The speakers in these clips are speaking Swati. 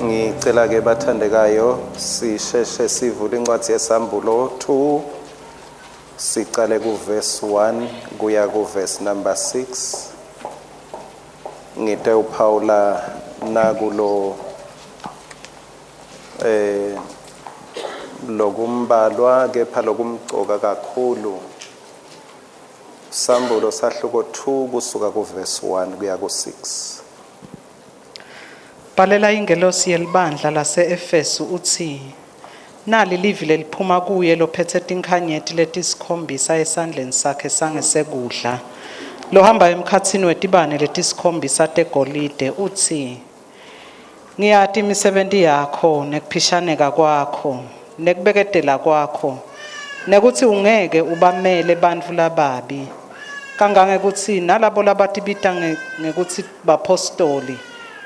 Ngicela ke bathandekayo sisheshe sivule incwadi yesambulo 2 sicale ku verse 1 kuya ku verse number 6. Ngite uphawula nakulo eh lokumbalwa kepha lokumcoka kakhulu. Sambulo sahluko 2 kusuka ku verse 1 kuya ku 6. Bhalela ingelosi yelibandla lase-Efesu utsi, Nali livi leliphuma kuye lophetse tinkhanyeti letisikhombisa esandleni sakhe sangesekudla, lohamba emkhatsini wetibane letisikhombisa tegolide, utsi, Ngiyati imisebenti yakho nekuphishaneka kwakho nekubeketela kwakho, nekutsi ungeke ubamele bantfu lababi, kangangekutsi nalabo labatibita ngekutsi baphostoli,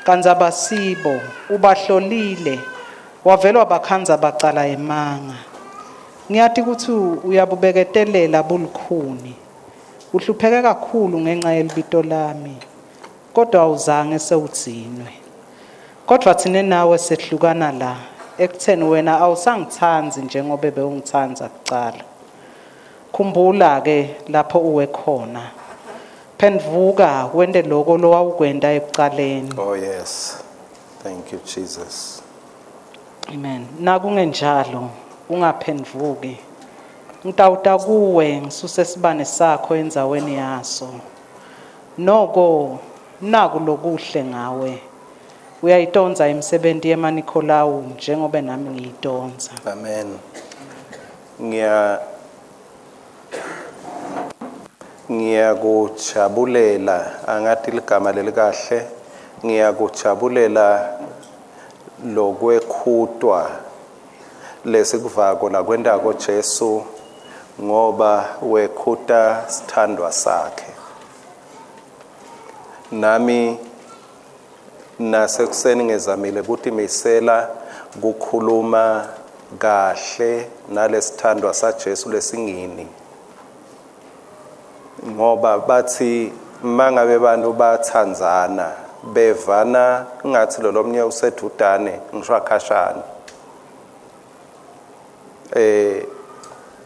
kantsi abasibo, ubahlolile, wavele wabakhandza bacala emanga. Ngiyati kutsi uyabubeketelela bulukhuni, uhlupheke kakhulu ngenca yelibito lami, kodwa awuzange sewudzinwe. Kodvwa tsine nawe sehlukana la, ekutseni wena awusangitsandzi njengobe bewungitsandza kucala. Khumbula-ke lapho uwe khona. Phendvuka wente loko lowawukwenta ekucaleni. Oh yes. Thank you Jesus. Amen. Nakungenjalo ungaphendvuki. Ngitawuta kuwe ngisuse sibane sakho endzaweni yaso. Noko naku lokuhle ngawe. Uyayitondza imisebenti yemaNikholawu njengobe nami ngiyitondza. Amen. Ngiya Ngiyakujabulela angati ligama lelikahle ngiyakujabulela lokwekhutwa lesikuvako lakwentako Jesu ngoba wekhuta sithandwa sakhe. Nami nasekuseni ngizamile kutimisela kukhuluma kahle nalesithandwa saJesu lesingini ngoba bathi mangabe abantu bathandzana bevana ngathi lo lomnye usedudane ngisho akhashana eh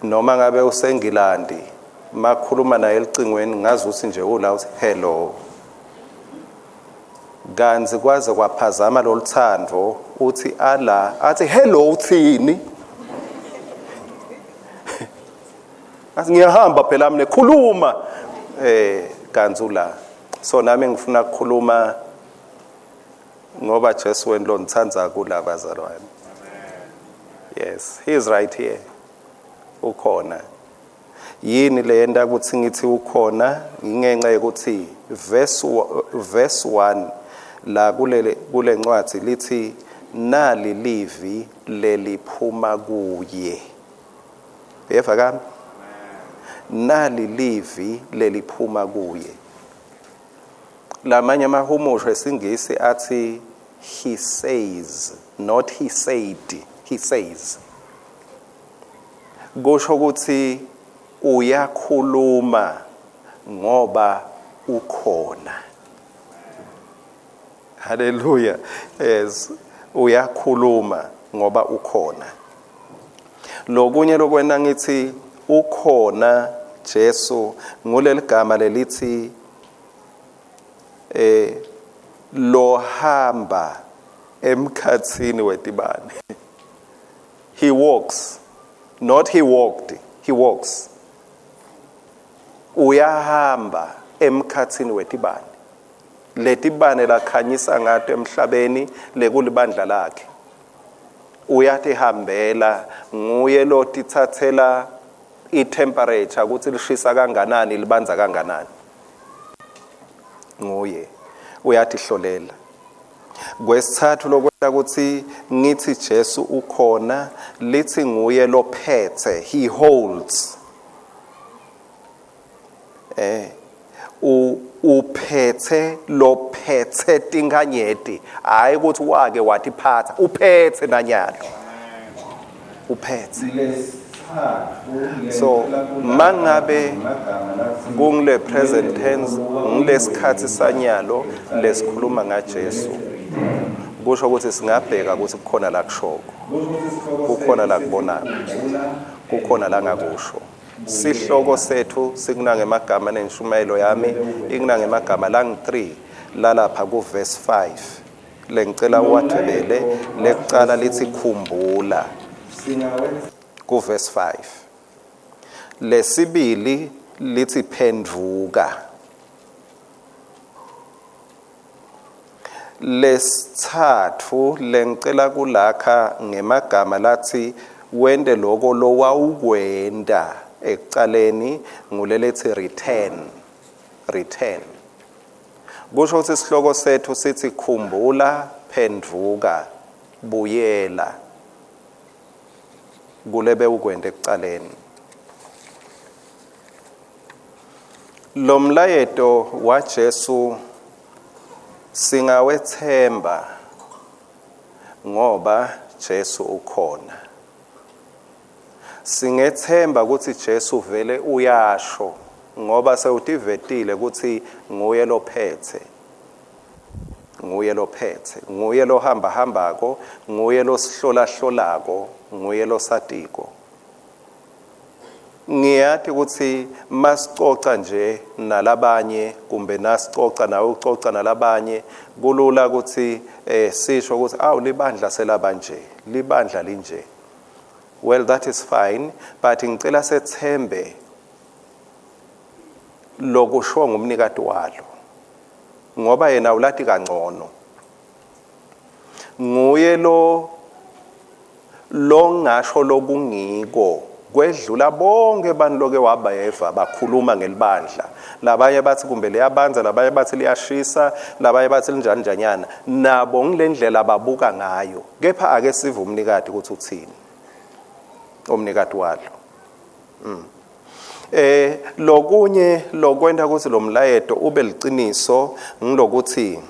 noma ngabe useNgilandi makhuluma naye elicingweni ngazi ukuthi nje ula uthi hello kanti kwaze kwaphazama loluthando uthi ala athi hello uthini athi ngiyahamba phela mina khuluma eh kanti ula so nami ngifuna ukukhuluma ngoba Jesu wena lo ngithanda kula bazalwane. Yes, he is right here. Ukhona. Yini leyenta ukuthi ngithi ukhona? Ngingenxa yokuthi verse 1 la kulele kulencwadi lithi nali livi leliphuma kuye. Yeva kami? Nali livi leliphuma kuye. Lamanye amahumusho esiNgisi athi he says, not he said, he says. Kusho ukuthi uyakhuluma ngoba ukhona. Hallelujah. Yes, uyakhuluma ngoba ukhona. Lokunye lokwena ngithi ukhona Jesu nguleligama lelithi eh lohamba emkhatsini wetibane. He walks, not he walked, he walks. Uyahamba emkhatsini wetibane. Letibane lakhanyisa ngato emhlabeni lekulibandla lakhe. Uyatihambela nguye lotitsatsela i-temperature ukuthi lishisa kanganani libanza kanganani. Nguye uyatihlolela. Kwesithathu lokwenta ukuthi ngithi Jesu ukhona lithi nguye lophethe he holds eh uphethe lophethe tinkanyeti hayi ukuthi wake watiphatha uphethe nanyalo uphethe so mangabe kungile present tense ngilesikhathi sanyalo lesikhuluma ngaJesu. Kusho ukuthi singabheka ukuthi kukhona la kushoko, kukhona la kubonako, kukhona la ngakusho. Sihloko sethu sikunangemagama nenshumayelo yami ikunangemagama langu-3 lalapha ku-verse 5 lengicela uwadwebele. Lekucala lithi khumbula ku-verse 5. Lesibili lithi phendvuka. Lesithathu lengicela kulakha ngemagama lathi wente loko lowawukwenta ekucaleni, ngulelethi return. Return. Kusho ukuthi isihloko sethu sithi khumbula, phendvuka, buyela kulebe ukwente ekucaleni. Lo mlayeto waJesu singawethemba ngoba Jesu ukhona. Singethemba ukuthi Jesu vele uyasho ngoba sewutivetile ukuthi nguye lophethe. Nguye lophethe, nguye lohamba hambako, nguye losihlola hlolako, nguye losatiko. Ngiyati ukuthi masicoca nje nalabanye kumbe nasicoca nawe ucoca nalabanye, kulula ukuthi sisho ukuthi awu libandla selaba nje, libandla linje. Well, that is fine, but ngicela sethembe lokusho ngumnikati walo, ngoba yena ulati kangcono. Nguye lo longasho lokungiko kwedlula bonke abantu loke wabeva bakhuluma ngelibandla. Labanye bathi kumbe liyabanza, labanye bathi liyashisa, labanye bathi linjani njanyana. Nabo ngilendlela babuka ngayo. Kepha ake sive umnikati ukuthi uthini umnikati walo. Lokunye lokwenta ukuthi lo mlayeto ube liciniso ngilokuthi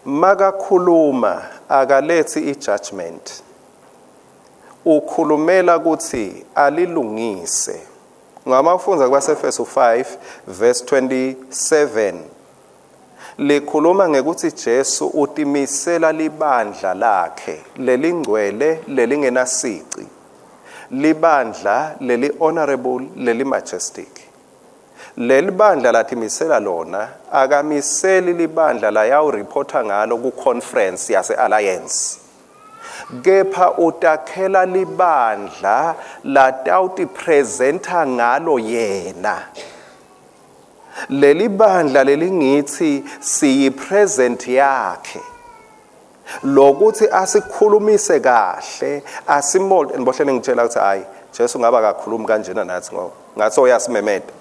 makakhuluma akalethi i-judgment, ukhulumela ukuthi alilungise. Ngamafundza kwaseFesu 5 verse 27 likhuluma ngekuthi Jesu utimisela libandla lakhe lelingcwele lelingenasici, libandla leli honorable, leli majestic. Leli bandla lathimisela lona, akamiseli libandla la yawureporta ngalo ku conference yase Alliance, kepha utakhela libandla latawutipresenta ngalo yena. Leli bandla lelingithi siyipresent yakhe, lokuthi asikhulumise kahle, asimold. Nibohlele ngitshela ukuthi hayi, Jesu ngaba kakhulumi kanjena nathi ngoba ngathi uyasimemeta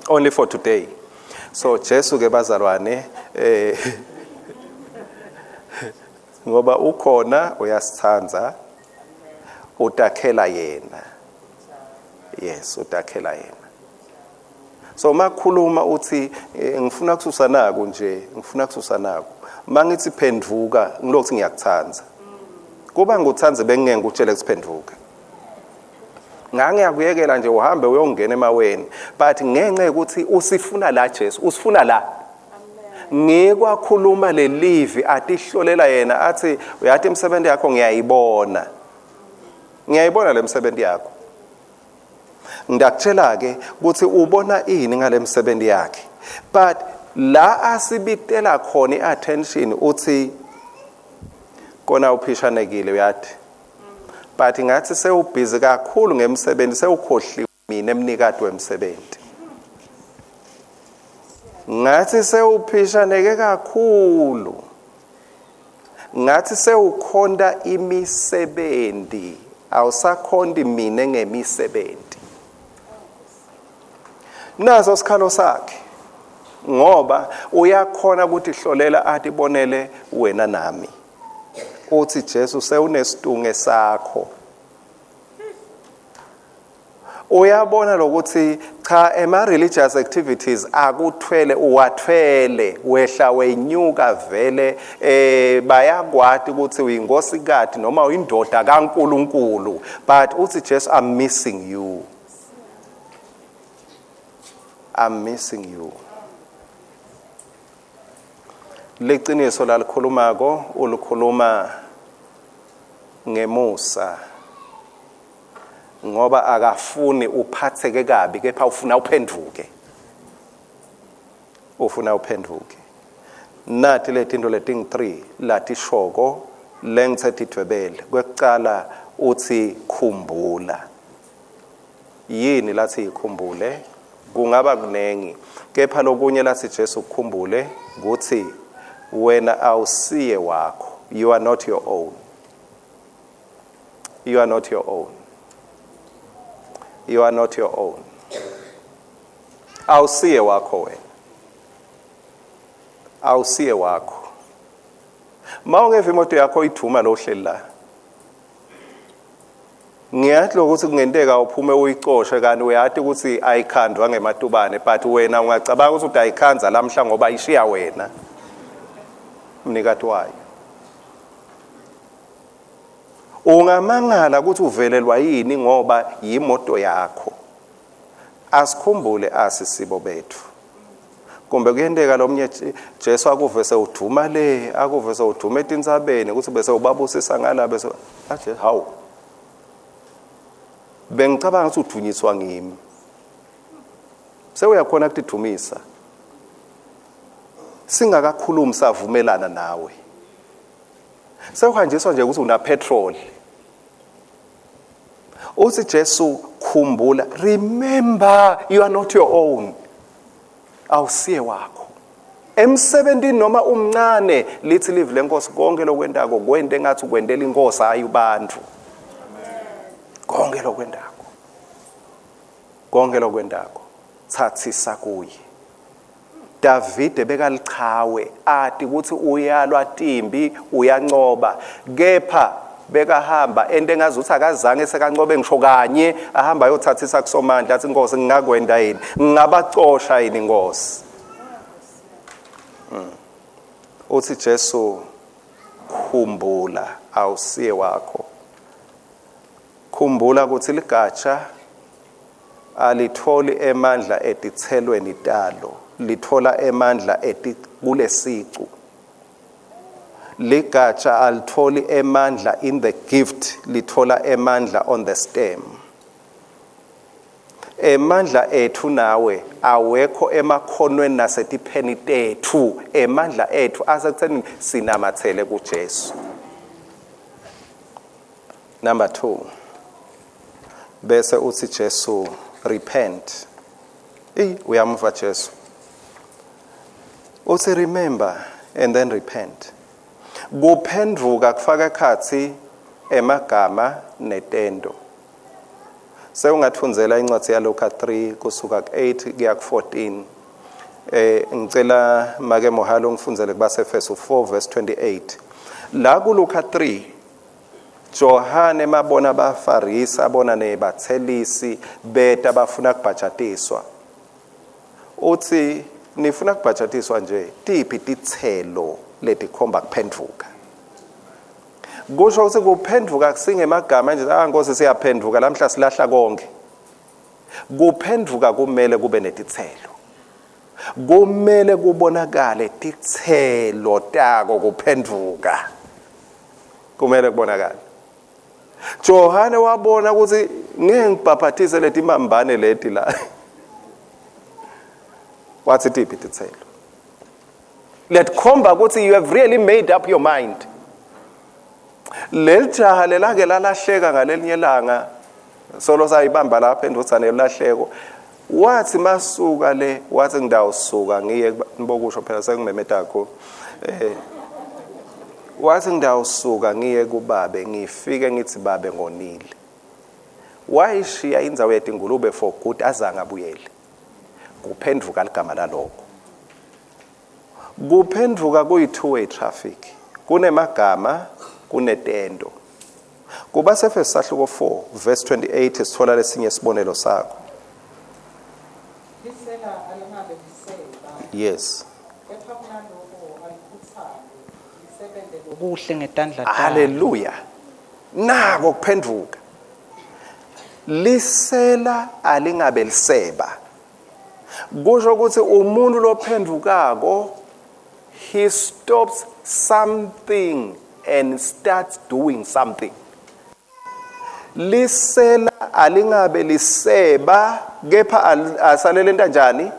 only for today. So Jesu ke bazalwane, ngoba ukhona uyasithanda, utakhela yena. Yes, utakhela yena. So makhuluma uthi ngifuna kususa naku nje, ngifuna kususa naku. Mangithi phendvuka, ngilokuthi ngiyakuthanda. Kuba ngikuthanda bengeke ngikutshele kusiphendvuka. Ngangiyakuyekela nje uhambe uyongena emaweni, but ngenxa yokuthi usifuna la Jesu, usifuna la. Ngikwakhuluma lelivi atihlolela yena athi uyathi imisebenzi yakho ngiyayibona. Ngiyayibona lemsebenzi yakho. Ngiyakutshela ke ukuthi ubona ini ngalemsebenzi yakhe. But la asibitela khona iattention uthi kona uphishanekile uyathi. But ngathi sewubhizi kakhulu ngemsebenzi, sewukhohliwe mina emnikati wemsebenzi. Ngathi sewuphishaneke kakhulu. Ngathi sewukhonta imisebenzi, awusakhonti mina ngemisebenzi. Naso sikhalo sakhe, ngoba uyakhona ukuthi hlolela atibonele wena nami. Uthi Jesu sewunesitunge sakho. Uyabona lokuthi cha, ema religious activities akuthwele, uwathwele, wehla wenyuka vele, bayakwati ukuthi uyinkosikati noma uyindoda kaNkuluNkulu, but uthi Jesu, I'm missing you, I'm missing you. Liciniso lalikhulumako ulikhuluma ngemusa ngoba akafuni uphatheke kabi kepha ufuna uphenduke. Ufuna uphenduke. Nati letinto letingu-3 latishoko lengithe tidvwebele. Kwekucala uthi khumbula. Yini lathi ikhumbule? Kungaba kunengi, kepha lokunye lathi Jesu kukhumbule kuthi wena awusiye wakho. You are not your own. You are not your own. You are not your own. Awusiye wakho wena. Awusiye wakho. Mawungeva imoto yakho iduma lo hleli la. Ngiyathi lokuthi kungenteka uphume uyicoshe kanti uyati ukuthi ayikhandwa ngematubane, but wena ungacabanga ukuthi utayikhandza lamhla ngoba ishiya wena mnikati wayo. Ungamangala ukuthi uvelelwa yini ngoba yimoto yakho. Asikhumbule asisibo bethu. Kumbe kuyenteka lomnye Jesu akuve sewuduma le, akuve sewuduma etintsabeni ukuthi bese ubabusisa ngala bese aje hawu. Bengicabanga ukuthi udunyiswa ngimi. Sewuyakhona kutidumisa. Singakakhulumi savumelana nawe. Sewuhanjiswa nje ukuthi una petrol. Uthi Jesu khumbula, remember you are not your own. Awusiye wakho. Emsebentini noma umncane lithi live lenkosi konke lokwentako kwente ngathi ukwentela inkosi hayi ubantu. Konke lokwentako. Konke lokwentako thathisa kuye. Davide bekalichawe ati ukuthi uyalwa timbi uyancoba, kepha bekahamba ente engazuthi akazange sekancobe ngisho kanye, ahamba ayothathisa kusomandla athi Nkosi ngingakwenda yini, ngingabacosha yini Nkosi. Uthi Jesu khumbula awusiye wakho. Khumbula ukuthi ligatsha alitholi emandla etitselweni talo, lithola emandla kulesicu. Ligatsha alitholi emandla in the gift, lithola emandla on the stem. Emandla ethu nawe awekho emakhonweni nasetipheni tethu. Emandla ethu asekutheni sinamathele kuJesu. Number 2, bese uthi Jesu repent. Uyamva Jesu. Uthi remember and then repent. Kuphendvuka kufaka ekhatsi emagama netento. Sewungatfundzela incwadi yaLuka 3 kusuka ku8 kuya ku14. Ngicela make Mohalo ngifundzele kubaseFesu 4 verse 28. La kuLuka 3 Johane mabona abaFarisi abona nebathelisi beta bafuna kubhajatiswa. Uthi nifuna kubhajatiswa nje tiphi titselo letikhomba kuphendvuka? Kusho ukuthi kuphendvuka kusingemagama nje, ah Nkosi siyaphendvuka lamhla silahla konke. Kuphendvuka kumele kube netitselo. Kumele kubonakale titselo tako kuphendvuka. Kumele kubonakale. Johane wabona ukuthi ngeke ngibhaphathise letimambane leti la. Wathi tiphi titselo? Letikhomba ukuthi you have really made up your mind. Leli jaha lelake lalahleka ngalelinye ilanga solo sayibamba lapha endodzana yolahleko. Wathi masuka le, wathi ngidawusuka ngiye nibokusho phela sengimemeta kakhulu. Wathi ngidawusuka ngiye kubabe ngifike ngithi babe ngonile. Wayishiya indzawo yetingulube for good azange abuyele. Kuphendvuka ligama lalokho. Kuphendvuka kuyi two way traffic. Kunemagama, kunetento. Kubasefeso sahluko 4 verse 28 sithola lesinye isibonelo sakho. Lisela alingabe liseba. Yes. Kepha kunaloko alikhuthale, lisebente lokuhle ngetandla talo. Hallelujah. Nako kuphendvuka. Lisela alingabe liseba. Kusho ukuthi umuntu lophendvukako He stops something and starts doing something. Lisela alingabe liseba kepha asalele njani?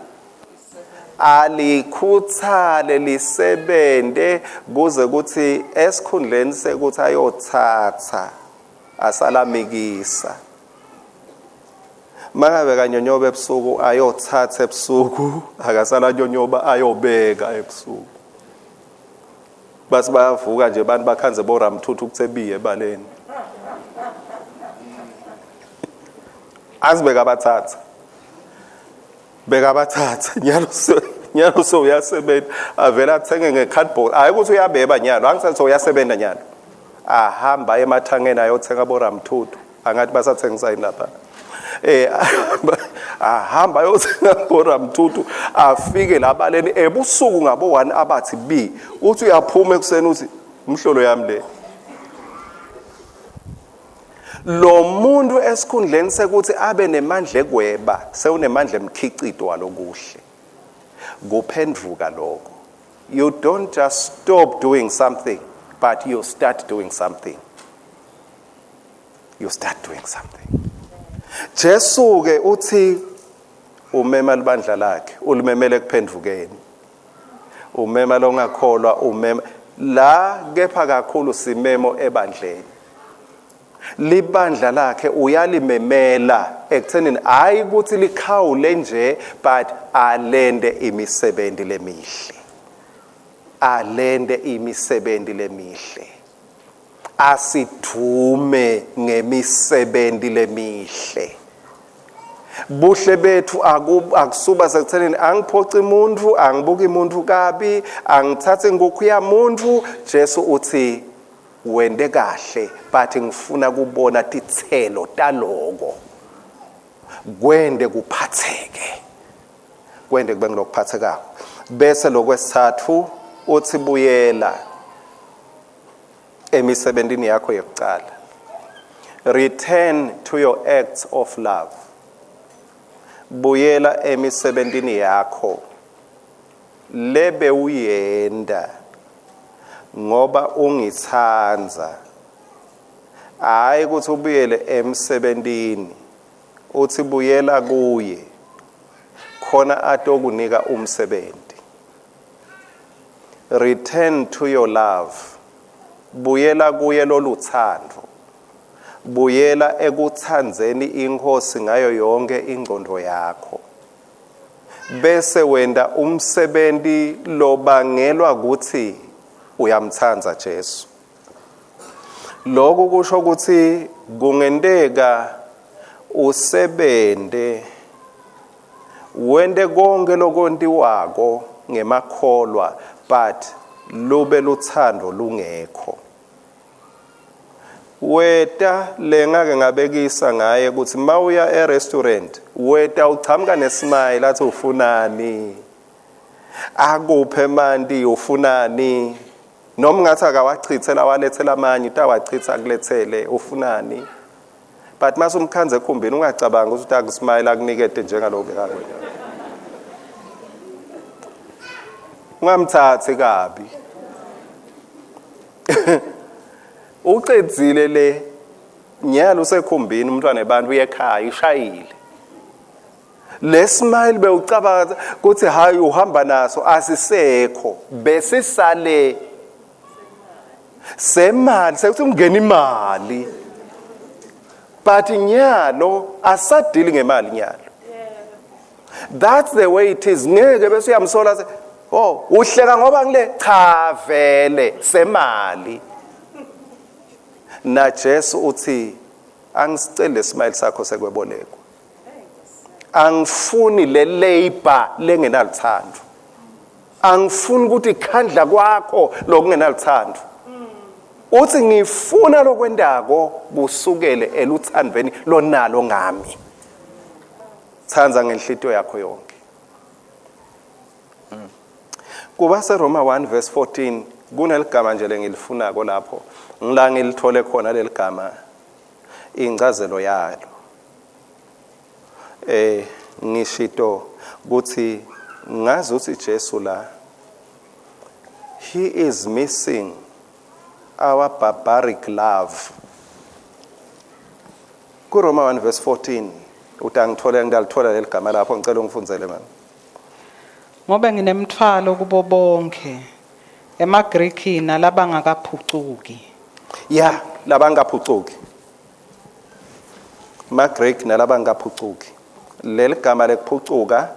Alikhuthale lisebente kuze kuthi esikhundleni sekuthi ayothatha asalamikisa. Mangabe kanyonyoba ebusuku ayothatha ebusuku, akasala nyonyoba ayobeka ebusuku. Basi bayavuka nje abantu bakhanze boramthuthu kusebiye ebaleni. Azibeka abathatha. Bekabathatha nyalo nyalo so uyasebenza avela athenge ngecardboard. Hayi ukuthi uyabeba nyalo, angisathi uyasebenza nyalo. Ahamba emathangeni ayothenga boramthuthu. Angathi basathengisa yini lapha. Ahamba ayothenga boramthuthu afike labaleni ebusuku ngabo 1 abathi B. Uthi uyaphuma ekuseni uthi umhlolo yami le. Lo muntu esikhundleni sekuthi abe nemandla ekweba sewunemandla emkhicito walokuhle. Kuphendvuka lokho. You don't just stop doing something, but you start doing something. You start doing something. Jesu ke uthi umema libandla lakhe, ulimemele ekuphendvukeni. Umema longakholwa, umema la kepha kakhulu simemo ebandleni. Libandla lakhe uyalimemela ekuthenini hayi ukuthi likhawule nje, but alende imisebenzi lemihle. Alende imisebenzi lemihle. Asithume ngemisebenzi lemihle. Buhle bethu akusuba sekuthenini angiphoci umuntu, angibuki umuntu kabi, angithathe inkukhu yamuntu. Jesu uthi wende kahle, but ngifuna kubona titselo taloko. Kwende kuphatheke. Kwende kube ngilokuphathekako. Bese lokwesithathu uthi buyela emisebentini yakho yokuqala. Return to your acts of love. Buyela emisebentini yakho lebe uyenda ngoba ungitsandza. Hayi ukuthi ubuyele emsebentini, uthi buyela kuye khona atokunika umsebenzi. Return to your love. Buyela kuye loluthando. Buyela ekuthandzeni inkosi ngayo yonke ingqondo yakho. Bese wenda umsebenzi lobangelwa ukuthi uyamthanda Jesu. Lokhu kusho ukuthi kungenteka usebente wente konke lokontiwako ngemakholwa, but lube luthando lungekho. Weta lengake ngabekisa ngaye ukuthi mawuya e-restaurant weta uchamuka nesmile athi ufunani, akuphe manti ufunani, noma ngathi akawachithela walethela amanye utawachitha akulethele ufunani. But mase umkhanze ekhumbini ungacabanga ukuthi utakusmile akunikete njengaloko bekakwena. Ungamthathi kabi. Ucedzile le nyalo usekhumbini umntwana ebantu uyekhaya ishayile. Le smile bewucabanga ukuthi hayi uhamba naso asisekho, besisale semali sekuthi ungena imali. But nyalo asadili ngemali nyalo. That's the way it is. Ngeke bese uyamsola se oh uhleka ngoba ngile cha vele semali. Na Jesu uthi angisicele smile sakho sekwebolekwa. Angifuni le labor lengenaluthando. Angifuni ukuthi ikhandla kwakho lokungenaluthando. Uthi ngifuna lokwendako kusukele eluthandweni lonalo ngami. Thanda ngenhlitiyo yakho yonke. Kuba seRoma 1 verse 14 kuneligama nje lengilifunako lapho. Ngila ngilithole khona leligama incazelo yalo. Ngishito ukuthi ngazi ukuthi Jesu la He is missing our barbaric love. KuRoma 1 verse 14 utangithola ngidalithola leli gama lapho ngicela ungifundzele mama. Ngobe nginemthwalo kubo bonkhe emaGriki nalabangakaphucuki. Ya, labangaphucuki. MaGreek nalabangaphucuki. Leli gama lekuphucuka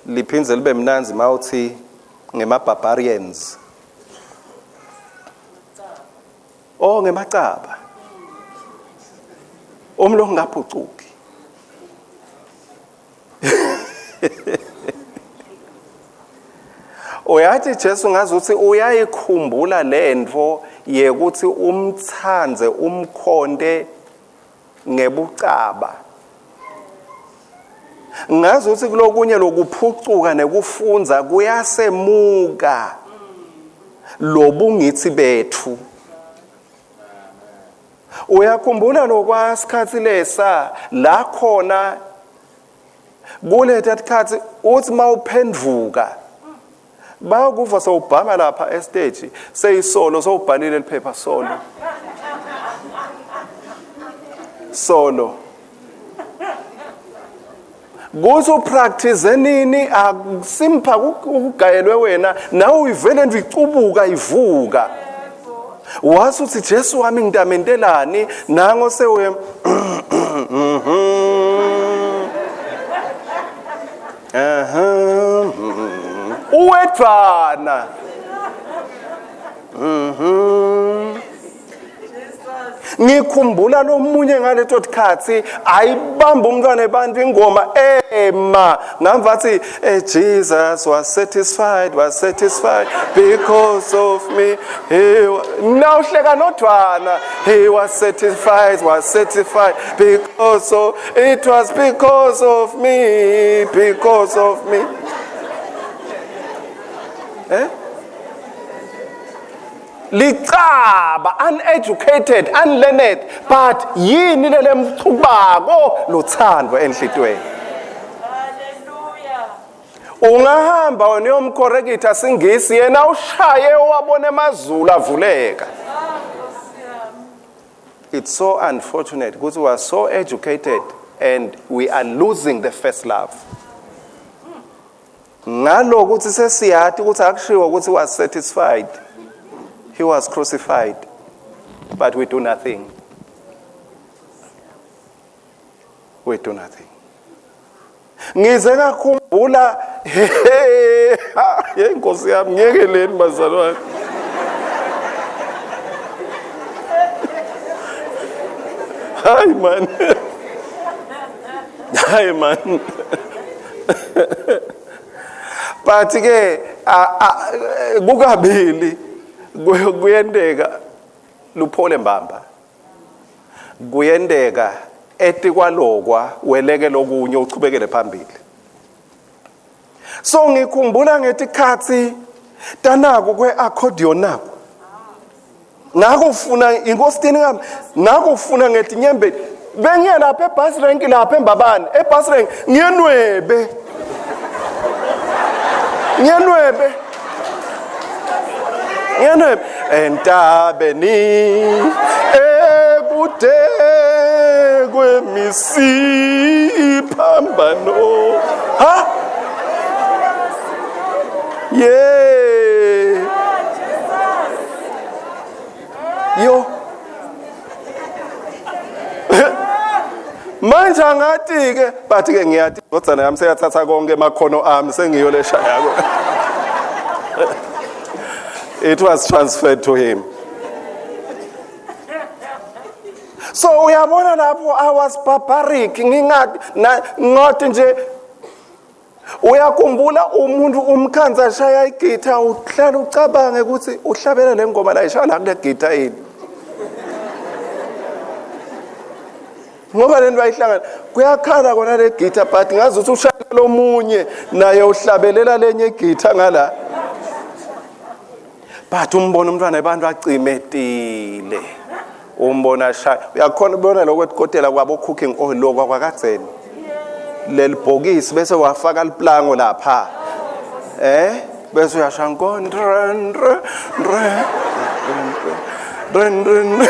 liphindze libe mnandzi mawuthi ngema-barbarians. Oh ngemacaba. Umlo ngaphucuki. Uyathi Jesu ngazuthi uyayikhumbula lentfo yekuthi umtsandze umkhonte ngebucaba. Ngazuthi kulokunye lokuphucuka nekufundza kuyasemuka lobungitsi bethu. Uyakhumbula lokwasikhatsi lesa la khona kuleta tikhatsi uthi mawuphendvuka bayakuva sewubhama lapha estage seyisolo sewubhalile liphepha solo solo kuthi upractice nini akusimpha ukugayelwe wena nawe uyivele nje icubuka ivuka wase uthi Jesu wami ngitamentelani nango sewe Aha uwedvana Mhm ngikhumbula lomunye ngaleto tikhatsi ayibamba umntwana ebantu ingoma ema ngamva athi eh, Jesus was satisfied was satisfied because of me he nawuhleka nodwana he was satisfied was satisfied because of it was because of me because of me eh licaba uneducated unlearned but yini lelemchubako luthando enhlitweni ungahamba wena uyomkorekitha singisi yena ushaye wabona emazulu avuleka it's so unfortunate because we are so educated and we are losing the first love Ngalokuthi sesiyati ukuthi akushiwo ukuthi was satisfied. He was crucified. But we do nothing. We do nothing. Ngize ngakhumbula hey Nkosi yami ngiyekeleni bazalwane. Hayi man. Hayi man. But ke kukabili kuyenteka luphole mbamba. Kuyenteka etikwalokwa weleke lokunye uchubekele phambili. So ngikhumbula ngetikhatsi tanaku kwe-accordion naku. Ngakufuna inkositini ngami ngakufuna ngetinyembeti bengiye lapha ebus rank lapha embabane ebus rank ngiyenwebe ngiyenwebe ngiyenwebe entabeni ekude kwemisiphambano ha yeah yo manje angathi ke but ke ngiyathi indodana yami seyathatha konke emakhono ami sengiyo leshayako it was transferred to him so uyabona lapho i was barbaric ngingathi ngathi nje Uyakhumbula umuntu umkhanza ashaya igitha uhlala ucabange ukuthi uhlabela le ngoma la ishaya la kule githa yini. Ngoba lento ayihlangana kuyakhala kona le githa but ngazi ukuthi ushaya lomunye naye uhlabelela lenye igitha ngala. But umbona umntwana abantu acimetile. Umbona ashaya uyakhona ubona lokho etikotela kwabo cooking oil lokho kwakadzeni. Leli bhokisi bese wafaka liplango lapha. Eh? Bese uyasha nkondre ndre ndre ndre ndre ndre.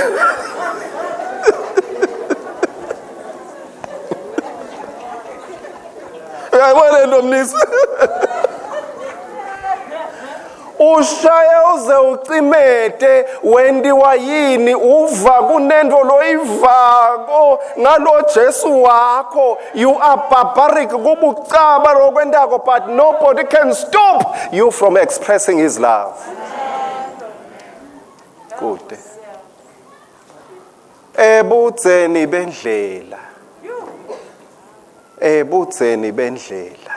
Uyayibona lento mlisa? Ushaya uze ucimete wendiwa yini uva kunento loyivako ngalo Jesu wakho. You are barbaric kubucaba lokwentako, but nobody can stop you from expressing his love. Kude ebudzeni bendlela, ebudzeni bendlela,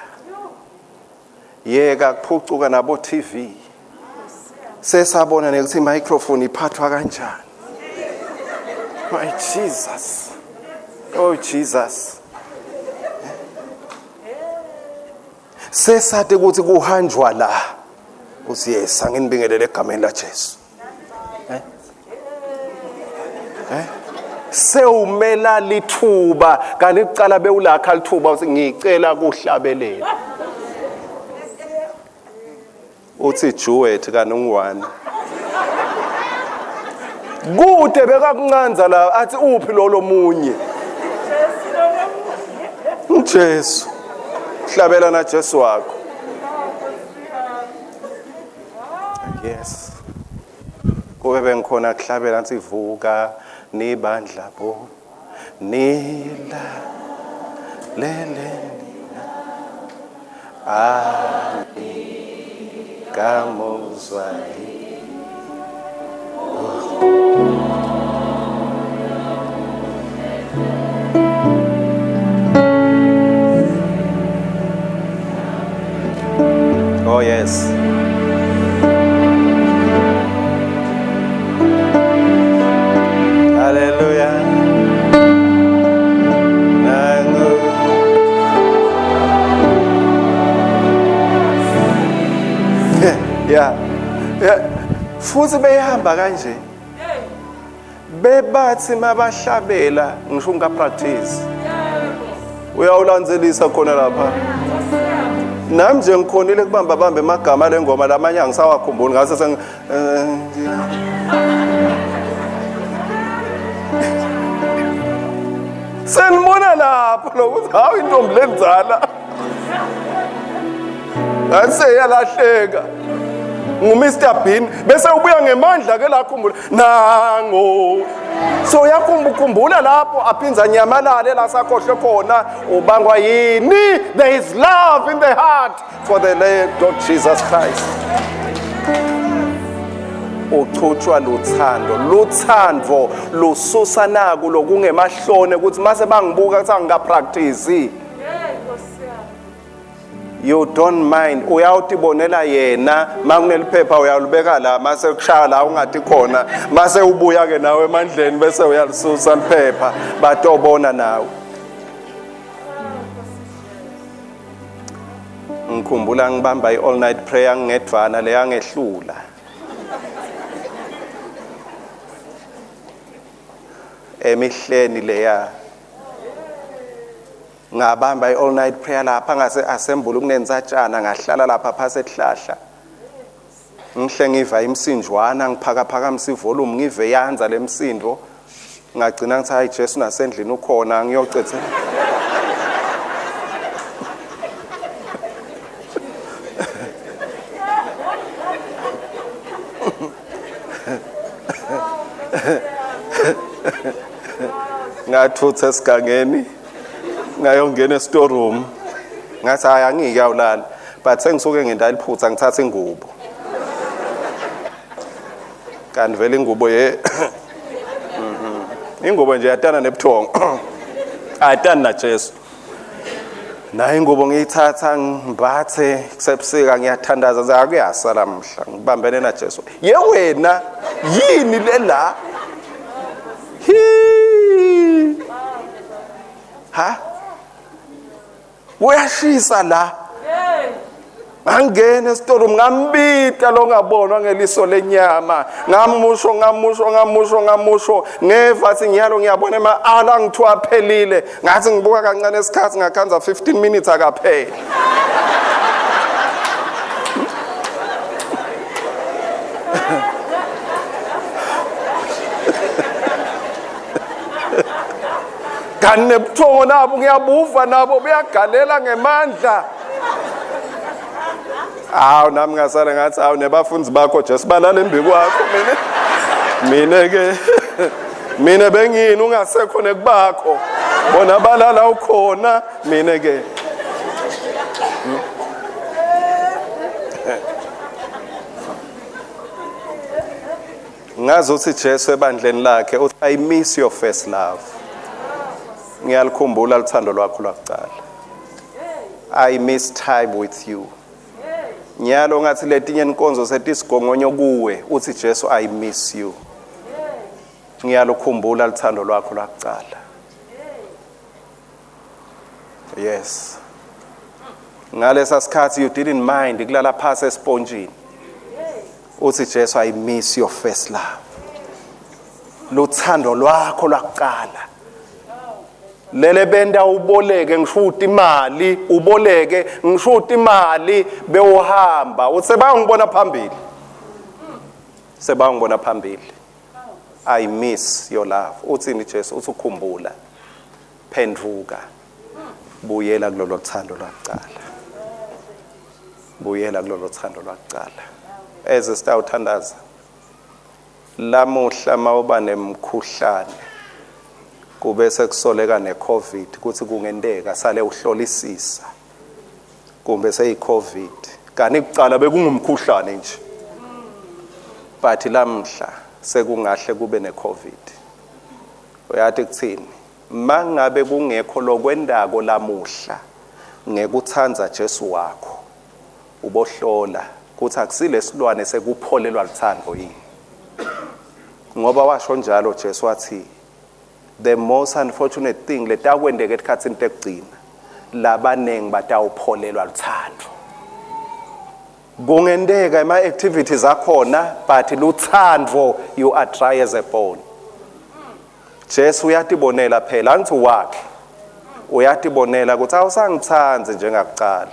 yeka kuphucuka nabo TV, sesabona nekuthi microphone iphathwa kanjani. My Jesus, oh Jesus, sesade ukuthi kuhanjwa la uthi yes, anginibingelele egameni la Jesu. Sewumela lithuba kanti kucala bewulakha lithuba uthi ngicela kuhlabelela, uthi Juwet kanti ungu-1 kude bekakuncanza la athi uphi lo lomunye uJesu. Hlabela na Jesu wakho. Yes, kube bengikhona kuhlabela ngithi vuka nibandla bo nila leleni ani kamuzwa. Oh yes. Hallelujah. Nangu. Yeah. Yeah. Futhi beyihamba kanje. Bebathi mabahlabela ngisho unga practice. Uyawulandzelisa khona lapha. Nami nje ngikhonile kubamba bamba emagama lengoma, lamanye angisawakhumbuli, ngase seng senibona lapho lokuthi hawu, intombi lenzala ngathi seyalahleka ngu-Mr Bean, bese ubuya ngemandla ke lakhumbula nango, so uyakhumbula lapho aphinza nyamalale la sakhohlwe khona. Ubangwa yini? There is love in the heart for the Lord Jesus Christ. Uchutshwa luthando, luthando lususa naku lokungemahlone ukuthi mase bangibuka kuthi angikapractice. You don't mind, uyawutibonela yena makuneliphepha uyalubeka la, mase kushaya la ungathi khona, mase ubuya ke nawe emandleni bese uyalisusa liphepha, batobona nawe. Ngikhumbula ngibamba i-all night prayer ngedvana leyangehlula emihleni leya. Ngabamba i-all night prayer lapha ngase assembly kunensatshana, ngahlala lapha phasi esihlahla, ngihle ngiva imsinjwana, ngiphakaphakamisa ivolume, ngive yanza lemsindo, ngagcina ngithi hayi, Jesu nasendlini ukhona, ngiyocethela. Ngathutha esigangeni, ngayongena e-storeroom, ngathi hayi, angike awulala, but sengisuke ngenda liphutha, ngithatha ingubo, kanti vele ingubo ye ingubo nje yatana nebuthongo, ayitani na Jesu. Nayo ingubo ngiyithatha ngimbathe, kusebusika, ngiyathandaza ngithi akuyasa lamhla ngibambene na Jesu. Ye wena, yini le la? Hi ha, kuyashisa la. Ngangena esitolo, ngambita lo ngabonwa ngeliso lenyama, ngamusho, ngamusho, ngamusho, ngamusho, ngeva athi ngiyalo, ngiyabona ema ala ngithiwa aphelile. Ngathi ngibuka kancane isikhathi, ngakhanza 15 minutes akapheli. Kanti nebuthongo nabo ngiyabuva nabo buyagalela ngemandla. Hawu, nami ngasala ngathi, hawu, nebafundi bakho Jesu balala embi kwakho. Mina ke mina bengini ungasekho nekubakho, bona balala ukhona. Mina ke ngazi uthi Jesu ebandleni lakhe uthi, "I miss your first love." Ngiyalikhumbula luthando lwakho lwakuqala. I miss time with you. Nyalo ngathi letinye inkonzo setisigongonyo kuwe. Uthi Jesu, "I miss you." Ngiyalukhumbula luthando lwakho lwakuqala. Yes, ngalesa sikhathi you didn't mind kulala phasi esipontshini. Uthi Jesu, "I miss your first love." Luthando lwakho lwakuqala lele benda uboleke ngishuta imali, uboleke ngishuta imali bewuhamba. Uthi sebangibona phambili, sebangibona phambili. I miss your love. Uthini Jesu? Uthi ukhumbula, phenduka, buyela kulolo thando lwakuqala, buyela kulolo thando lwakuqala. Eze sitawuthandaza lamuhla. Mawuba nemkhuhlane kube sekusoleka neCovid kuthi kungenteka sale uhlolisisa kumbe seyiCovid, kani kucala bekungumkhuhlane nje, but lamhla sekungahle kube neCovid. Uyathi kuthini? Mangabe kungekho lokwendako lamuhla ngekuthandza Jesu wakho, ubohlola kuthi akusile silwane sekupholelwa luthando yini, ngoba washo njalo Jesu, wathi the most unfortunate thing letakwendeka etikhatsini tekugcina, labaningi batawupholelwa luthando. Kungenteka ema-activities akhona, but luthando, you are dry as a bone. Jesu uyatibonela phela, angithi wakhe uyatibonela ukuthi awusangithandi njengakuqala.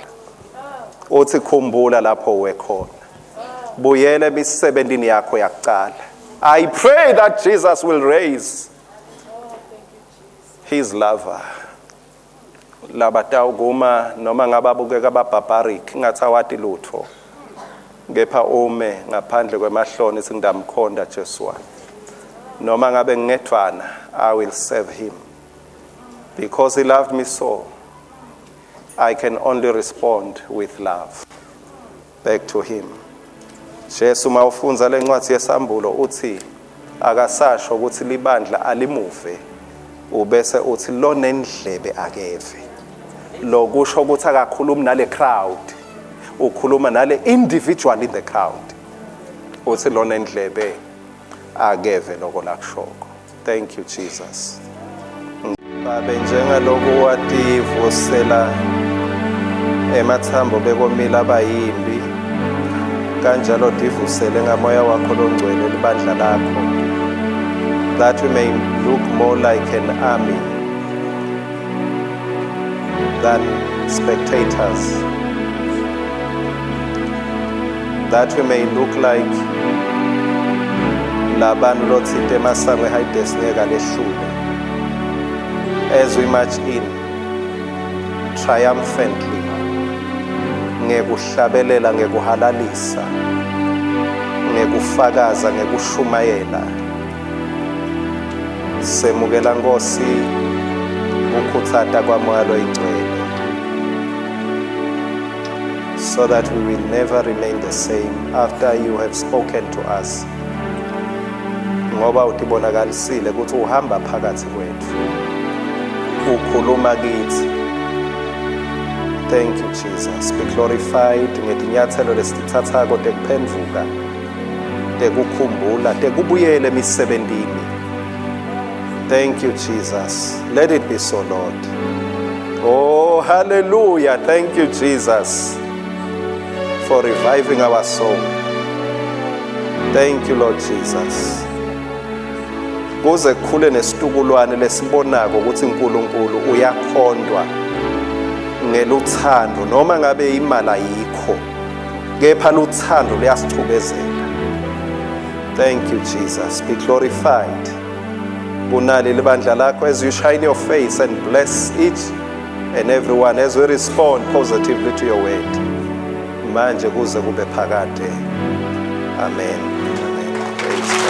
Uthi khumbula lapho wekhona, buyele emisebentini yakho yakuqala. I pray that Jesus will raise his lover labatawukuma noma ngababukeka babarbaric, ngathi awati lutho, kepha ume ngaphandle kwemahloni, singidamkhonda Jesu wami noma ngabe ngingedvwana. I will serve him because he loved me, so I can only respond with love back to him. Jesu, mawufundza lencwadi yesambulo, uthi akasasho ukuthi libandla alimuve, ubese uthi lonendlebe akeve. Lokusho ukuthi akakhulumi nale crowd, ukhuluma nale individual in the crowd. Uthi lonendlebe akeve lokho lakushoko. Thank you, Jesus. Babe, njengaloku wativusela emathambo bekomila abayimbi, kanjalo divusele ngamoya wakho longcwele libandla lakho, that we may look more like an army than spectators, that we may look like labantu lothinte emasango eHades ngeke alehlule, as we march in triumphantly ngekuhlabelela, ngekuhalalisa, ngekufakaza, ngekushumayela. Semukela Nkosi ukukhutsata kwamoya loyingcwele, so that we will never remain the same after you have spoken to us, ngoba utibonakalisile ukuthi uhamba phakathi kwethu, ukhuluma kithi. Thank you, Jesus. Be glorified ngetinyathelo lesitithathako tekuphendvuka, tekukhumbula, tekubuyela emisebentini. Thank you, Jesus. Let it be so, Lord. Oh, hallelujah. Thank you, Jesus, for reviving our soul. Thank you, Lord Jesus. Kuze kukhule nesitukulwane lesibonako ukuthi uNkulunkulu uyakhondwa ngeluthando, noma ngabe imali ayikho, kepha luthando luyasichubezela. Thank you, Jesus. Be glorified. Kunali libandla lakho as you shine your face and bless each and everyone as we respond positively to your word. Manje kuze kube phakade. Amen. Amen. Praise God.